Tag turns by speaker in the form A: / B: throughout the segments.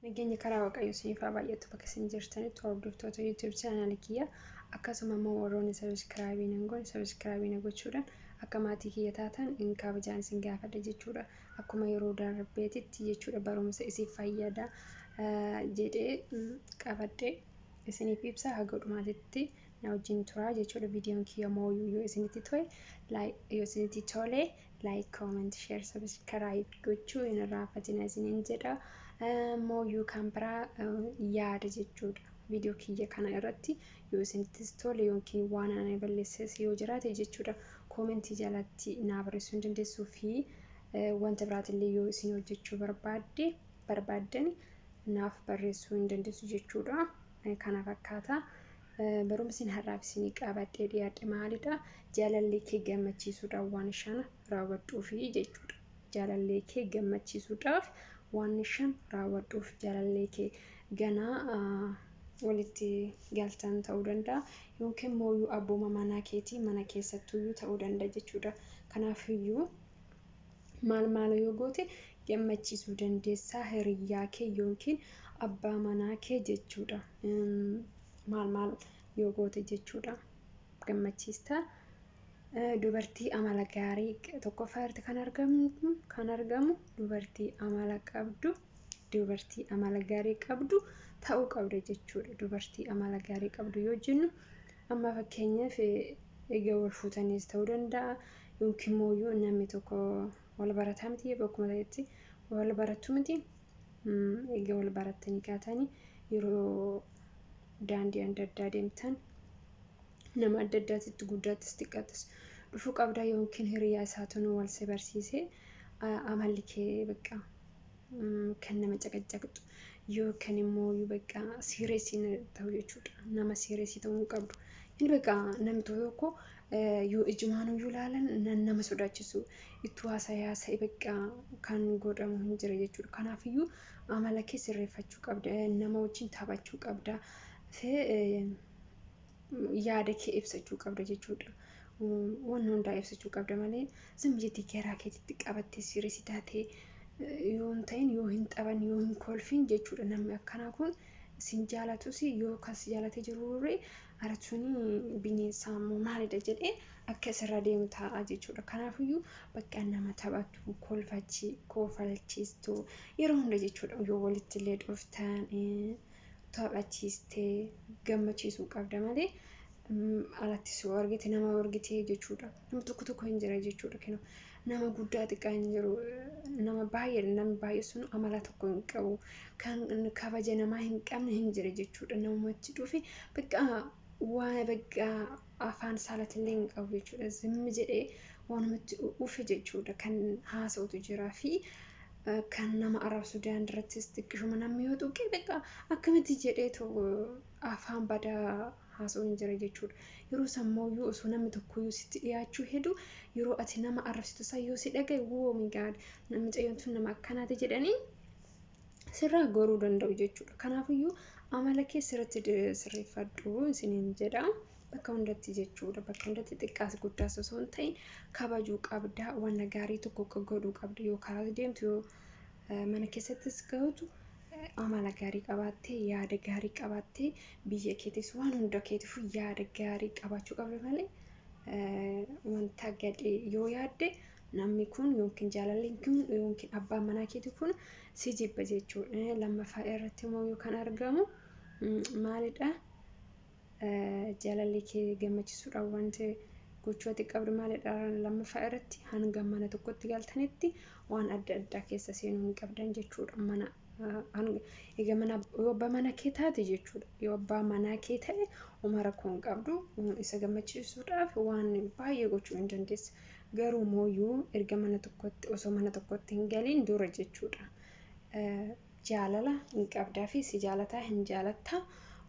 A: Nageenya karaa Waaqayyoo isiniif haa baay'atu bakka isin jirtanitti hordoftoota YouTube chaanaalii kiyya, akkasuma immoo warroonni subscribe nan goone subscribe na gochuudhaan akka maatii kiyya taatan in kabajaan isin gaafadha jechuudha. Akkuma yeroo darbeetitti jechuudha, barumsa isin fayyada jedhee qabadhe isiniif ibsa, haga dhumaatitti na wajjin turaa jechuudha. Viidiyoon kiyya mooyyuu yoo isinitti tole, yoo isinitti tole, like, comment, share, subscribe gochuu hin irraanfatina isiniin jedha. Mooyyuu kan biraa yaada jechuudha. Viidiyoo kiyya kana irratti yoo isinittis tole yookiin waan ani balleesses yoo jiraate jechuudha, koomentii jalatti naa barreessuu hin dandeessuu fi wanta biraatillee yoo isin hojjechuu barbaaddan naaf barreessuu hin dandeessu jechuudha. Kana fakkaata. Barumsi har'aaf isinii qabadhee dhiyaadhe maalidha? Jaalallee kee gammachiisuudhaaf waan shan raawwadhuufi jechuudha. Jaalallee kee gammachiisuudhaaf waan shan raawwadhuuf. Jaalallee kee ganaa walitti galtan ta'uu danda'a yookiin immoo abbooma manaa keetii mana keessattuyyuu ta'uu danda'a jechuudha. Kanaafiyyuu maal maal yoo goote gammachiisuu dandeessaa hiriyyaa kee yookiin abbaa manaa kee jechuudha. Maal maal yoo goote jechuudha gammachiista. Dubartii amala gaarii, tokkoffaa irratti kan argamu dubartii amala qabdu, dubartii amala gaarii qabdu ta'uu qabda jechuudha. Dubartii amala gaarii qabdu yoo jennu, amma fakkeenyaaf egaa wal fuutaniis ta'uu danda'a yookiin immoo namni tokko wal barataa miti, bakkuma ta'etti wal barattu miti. Egaa wal barattanii kaatanii yeroo daandii adda addaa deemtan nama adda addaatitti, guddaattis xiqqaattis dhufuu qabda, yookiin hiriyaa isaatu nu wal si barsiise, amalli kee bakka kan nama caqacaqxu yookaan immoo bakka serious ta'u jechuudha. Nama serious ta'uu hin qabdu. Inni bakka namni tokko yoo ijumaan iyyuu ilaalan nama sodaachisu itti haasa'ee haasa'ee bakka kan godhamu hin jira jechuudha. Kanaafiyyuu amala kee sirreeffachuu qabda. Nama wajjin taphachuu qabda. Yaada kee ibsachuu qabda jechuudha. Waan hundaa ibsachuu qabda malee zim jettee garaa keetitti qabattee serious taatee yoo hin ta'in, yoo hin taphanne, yoo hin kolfin jechuudha. Namni akkanaa kun sin jaalatus, yoo kan si jaalatee jirurree aratuun bineensa immoo maalidha jedhee akka isirra deemu ta'a jechuudha. Kanaafiyyuu bakka nama taphatu, kofalchiistu yeroo hunda jechuudha. Yoo walitti illee dhuftan taphachiistee gammachiisuu qabda malee alattis yoo argite, nama argite jechuudha. Nama tokko tokko hin jira jechuudha. Nama guddaa xiqqaa hin jiru. Nama baay'ee, namni baay'ee sun amala tokko hin qabu. Kan kabaja namaa hin qabne hin jira jechuudha. Namumatti dhufe bakka waan bakka afaan saalatillee hin qabu jechuudha. Zimmi jedhee waanumatti dhufe jechuudha. Kan haasa'utu jiraa fi kan nama arrabsu daandiirrattis xiqqishuma namni yoo tuqe bakka akkamitti jedheetu afaan badaa haasa'u hin jira jechuudha. Yeroo sammuuyyuu osoo namni tokkoyyuu sitti dhiyaachuu hedu, yeroo ati nama arrabsitu san yoo si dhagaye, "Woo my God, namni mucayyoon tun nama akkanaati" jedhanii sirraa goruu danda'u jechuudha. Kanaafiyyuu amala kee sirriitti sirreeffadhu isiniin jedha. Bakka hundatti jechuudha. Bakka hundatti xiqqaas guddaas osoo hin ta'in kabajuu qabda. Wanna gaarii tokko godhuu qabda. Yoo karaa deemtu, yoo mana keessattis gahutu, amala gaarii qabaattee, yaada gaarii qabaattee, biyya keetis waan hunda keetiif yaada gaarii qabaachuu qabda malee wanta gadhee yoo yaadde namni kun yookiin jaalalli kun yookiin abbaan manaa keetii kun si jibba jechuudha. Lammaffaa irratti immoo kan argamu maalidha? Jaalalli kee gammachiisuudhaan wanti gochuu ati qabdu maalidha? Lammaffaa irratti hanga mana tokkotti galtanitti waan adda addaa keessa seenuu hin qabdan jechuudha. Mana egaa mana yoo abbaa mana kee taate jechuudha. Yoo abbaa manaa kee ta'e homaa rakkoo hin qabdu. Isa gammachiisuudhaaf waan baay'ee gochuu hin dandeessa. Garuu mooyyuu erga mana tokkotti, osoo mana tokkotti hin galiin dura jechuudha. Jaalala hin qabdaa fi si jaalataa hin jaalattaa,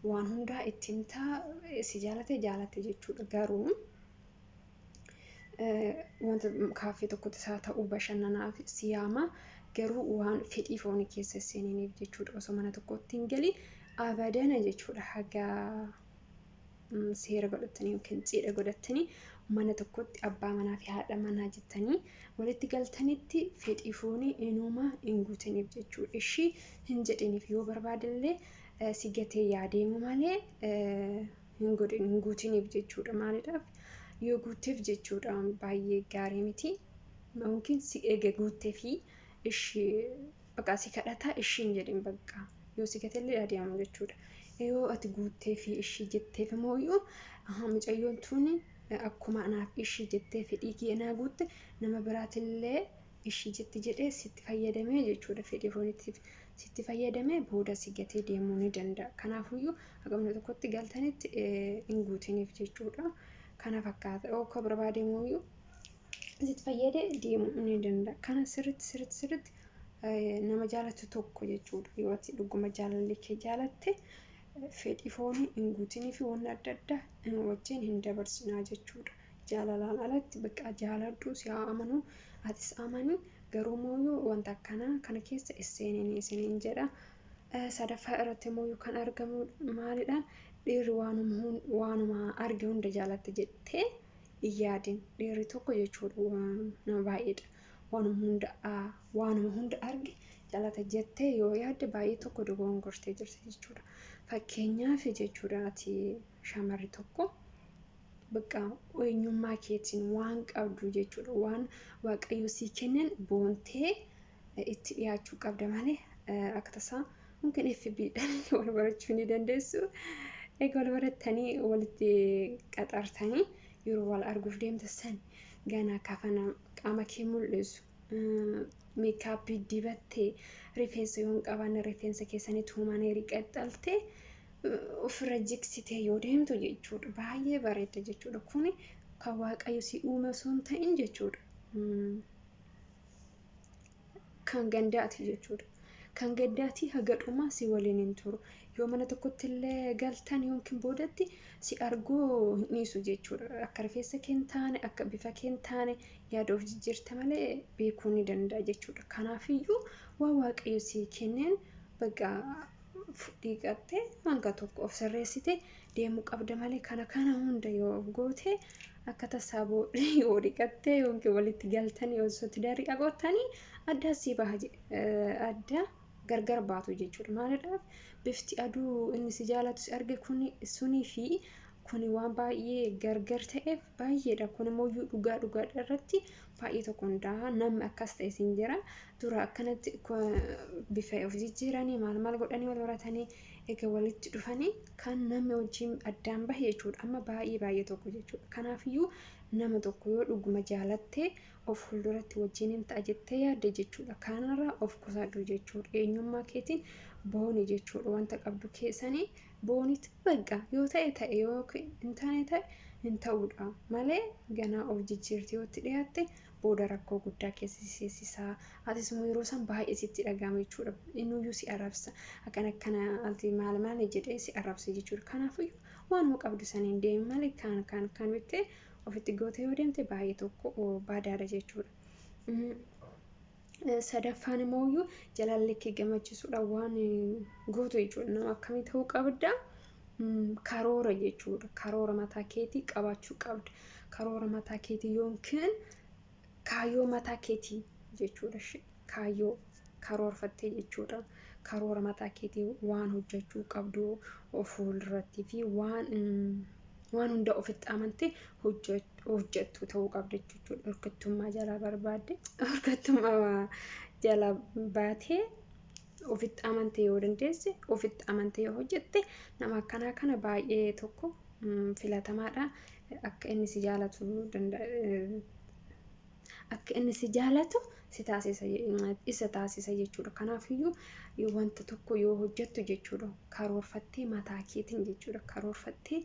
A: waan hundaa ittiin ta'a, si jaalate jaalatte jechuudha. Garuu wanta kaaffee tokkotti isaa ta'uu bashannanaaf si yaama, garuu waan fedhii foonii keessa seeniniif jechuudha. Osoo mana tokkotti hin galiin abadana jechuudha, haga seera godhatanii yookiin cidha godhatanii mana tokkotti abbaa manaa fi haadha manaa jettanii walitti galtanitti fedhii foonii inuma hin guutiniif jechuudha. Ishii hin jedhiniif yoo barbaadillee si gatee yaadeemu malee hin godhin hin guutiniif jechuudha. Maaliidhaaf yoo guutteef jechuudha baay'ee gaarii miti. Yookiin si eega guuttee fi ishii bakka si kadhataa ishii hin jedhin bakka yoo si gateellee adeemu jechuudha. Yoo ati guuttee fi ishii jetteef immoo mucayyoon tuni akkuma anaaf ishii jettee fedhii kee naa guutte nama biraatillee ishii jetti jedhee sitti fayyadamee jechuudha. Fedhii fooniitiif sitti fayyadamee booda si gatee deemuu ni danda'a. Kanaafuyyuu haga mana tokkotti galtanitti hin guutiniif jechuudha. Kana fakkaata. Akka barbaade immoo sitti fayyadee deemuu ni danda'a. Kana sirriitti sirriitti sirriitti nama jaalatu tokko jechuudha. Yoo ati dhuguma jaalalli kee jaalatte fedhii foonii hin guutinii fi wanna adda addaa wajjin hin dabarsinaa jechuudha. Jaalalaan alatti bakka jaaladhu si haa amanuu atis amani garuu immoo wanta akkanaa kana keessa seeninii isiniin jedha. Sadaffaa irratti immoo kan argamu maalidha? Dhiirri waanuma arge hunda jaalatta jettee hin yaadin. Dhiirri tokko jechuudha nama baay'eedha. Waanuma hunda arge jaalata jettee yoo yaadde baay'ee tokko dogongortee jirti jechuudha. Fakkeenyaaf jechuudha ati shamarri tokko bakka eenyummaa keetiin waan qabdu jechuudha. Waan Waaqayyo sii kenneen boontee itti dhiyaachuu qabda malee akka tasaa mungkin FB dhaan wal barachuu ni dandeessu. Egaa wal barattanii walitti qaxartanii yeroo wal arguuf deemtan san ganaa kafana qaama kee mul'isu makeup dibattee rifeensa yoo hin qabaanne rifeensa keessanii tuumanii riqaxxaltee ofirra jigsitee yoo deemtu jechuudha. Baay'ee bareeda jechuudha. Kuni kan Waaqayyo si uume osoo hin ta'in jechuudha. Kan gandaati jechuudha. Kan gandaati haga dhumaa si waliin hin turu. Yoo mana tokkotti illee galtan yookiin boodatti si arguu hin dhiisu jechuudha. Akka rifeensa kee hin taane, akka bifa kee hin taane yaada of jijjiirte malee beekuu ni danda'a jechuudha. Kanaafiyyuu waan Waaqayyo si kenneen bakka dhiqattee hanga tokko of sirreessitee deemuu qabda malee kana kana hunda yoo goote akka tasaa yoo dhiqattee yookiin walitti galtanii osoo darii dhagootanii adda si baha adda gargar baatu jechuudha. Maaliidhaaf bifti aduu inni si jaalatu si arge kuni sunii fi kuni waan baay'ee gargar ta'eef baay'eedha. Kun immoo dhugaa dhugaadha irratti baay'ee tokko hundaa'a. Namni akkas ta'e siin jira. Dura akkanatti bifa of jijjiiranii maal maal godhanii wal baratanii egaa walitti dhufanii kan namni wajjin addaan bahe jechuudha. Amma baay'ee baay'ee tokko jechuudha. Kanaafiyyuu nama tokko yoo dhuguma jaalattee of fuulduratti wajjin hin ta'a jettee yaadde jechuudha. Kanarraa of qusadhu jechuudha. Eenyummaa keetiin booni jechuudha. Wanta qabdu keessanii boonitti bakka yoo ta'e ta'e yoo hin taane ta'e hin ta'uudha malee ganaa of jijjiirtee yoo itti dhiyaatte booda rakkoo guddaa keessa si seessisaa. Atis immoo yeroo san baay'ee sitti dhagahama jechuudha. Innuyyuu si arrabsa. Akkana akkana ati maal maal jedhee si arrabsa jechuudha. Kanaafiyyuu waanuma qabdu saniin deemi malee kan kan kan bittee ofitti gootee yoo deemte baay'ee tokko badaadha jechuudha. Sadaffaan immoo jaalalli kee gammachiisuudha waan gootu jechuudha. Nama akkamii ta'uu qabda? Karoora jechuudha. Karoora mataa keetii qabaachuu qabda. Karoora mataa keetii yookiin kaayyoo mataa keetii jechuudha. Kaayyoo karoorfattee jechuudha. Karoora mataa keetii waan hojjechuu qabdu of fuulduratti fi waan hunda ofitti amantee hojjettu ta'uu qabda jechuudha. Hirkattummaa jalaa barbaadde hirkattummaa jalaa baatee ofitti amantee yoo dandeesse ofitti amantee yoo hojjette nama akkanaa kana baay'ee tokko filatamaadha. Akka inni si jaalatu danda'a. Akka inni si jaalatu si taasisa isa taasisa jechuudha. Kanaafiyyuu wanta tokko yoo hojjettu jechuudha karoorfattee mataa keetiin jechuudha karoorfattee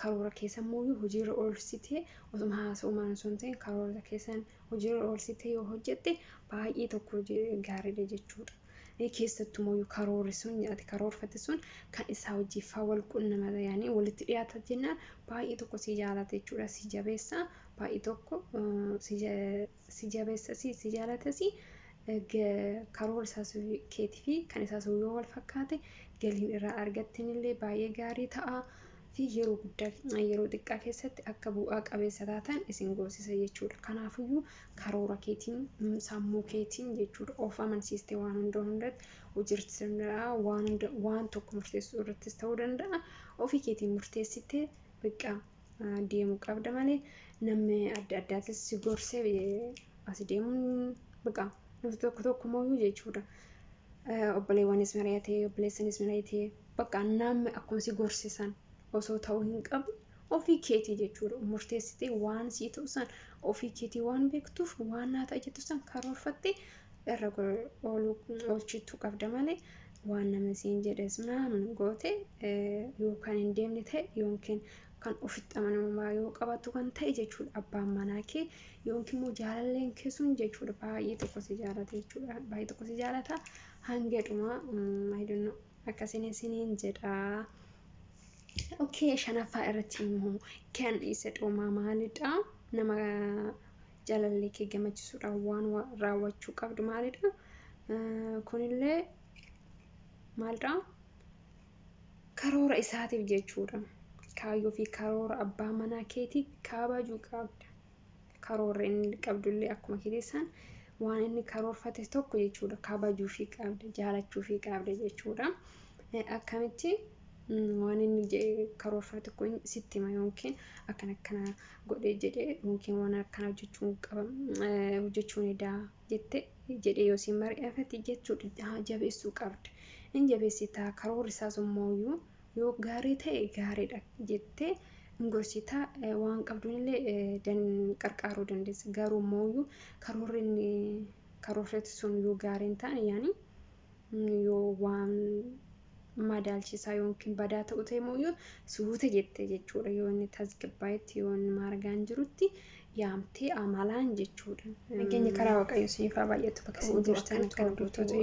A: karoora keessa immoo hojiirra oolchitee osuma haasa'umaan osoo hin ta'in karoora keessan hojiirra oolchitee yoo hojjette baay'ee tokko gaariidha jechuudha. Keessattuu immoo karoorri sun ati karoorfatte sun kan isaa wajjin wal qunnama yaani walitti dhiyaata jennaan baay'ee tokko si jaalata jechuudha. Si jabeessa baay'ee tokko si jabeessa si jaalatas karoora isaa keetii fi kan isaa yoo wal fakkaate galiin irraa argattan illee baay'ee gaarii ta'a. fi yeroo guddaa yeroo xiqqaa keessatti akka bu'aa qabeessa taatan isin goosisa jechuudha. Kanaafiyyuu karoora keetiin, sammuu keetiin jechuudha, of amansiistee waan hunda hundatti hojjechuu danda'a, waan hunda waan tokko murteessuu irrattis ta'uu danda'a. Ofii keetiin murteessitee biqqa deemuu qabda malee namni adda addaatis si gorsee as deemuun biqa namni tokko tokko mooyyuu jechuudha. Obboleewwanis mari'atee, obboleessanis mari'atee, bakka namni akkuma si gorsisan osoo ta'uu hin qabne ofii keetii jechuudha. Murteessitee waan sii ta'u san ofii keetii waan beektuuf, waan naa ta'a jettu san karoorfattee irra oolchituu qabda malee waan namni siin jedhes naamun goote yookaan hin deemne ta'e, yookiin kan ofitti amanamummaa yoo qabaattu kan ta'e jechuudha, abbaan manaa kee yookiin immoo jaalalleen kee sun jechuudha baay'ee tokko si jaalata jechuudha, baay'ee tokko si jaalata hanga dhumaa. I don't know, akkasiin isiniin jedha. Okay, shanaffaa irratti immoo kan isa dhumaa maalidha? Nama jaalallee kee gammachiisuudhaan waan raawwachuu qabdu maalidha? Kunillee maalidha? Karoora isaatiif jechuudha. Kaayyoo fi karoora abbaa manaa keetii kabajuu qabda. Karoora inni qabdullee akkuma keetii waan inni karoorfate tokko jechuudha kabajuu fi qabda, jaalachuu fi qabda jechuudha. Akkamitti waan inni karoorfate tokko sitti hima, yookiin akkana akkana godhee jedhee, yookiin waan akkana hojjechuun qaba, hojjechuun edaa jette jedhee yoo siin mari'ate jechuudha, jabeessuu qabda. Inni jabeessitaa, karoorri isaas immoo yoo gaarii ta'e gaariidha jettee hin gorsitaa, waan qabduunillee qarqaaruu dandeessa. Garuu immoo karoorri inni karoorfate sun yoo gaarii hin taane, yaani yoo waan madaalchisaa yookiin badaa ta'u ta'e immoo, suuta jette jechuudha, yoo inni tasgabbaa'etti, yoo inni maargaan jirutti yaamtee amalaan jechuudha. Nageenya karaa Waaqayyoo isiniif haa baay'atu bakka isin jirtanitti, hordoftoota.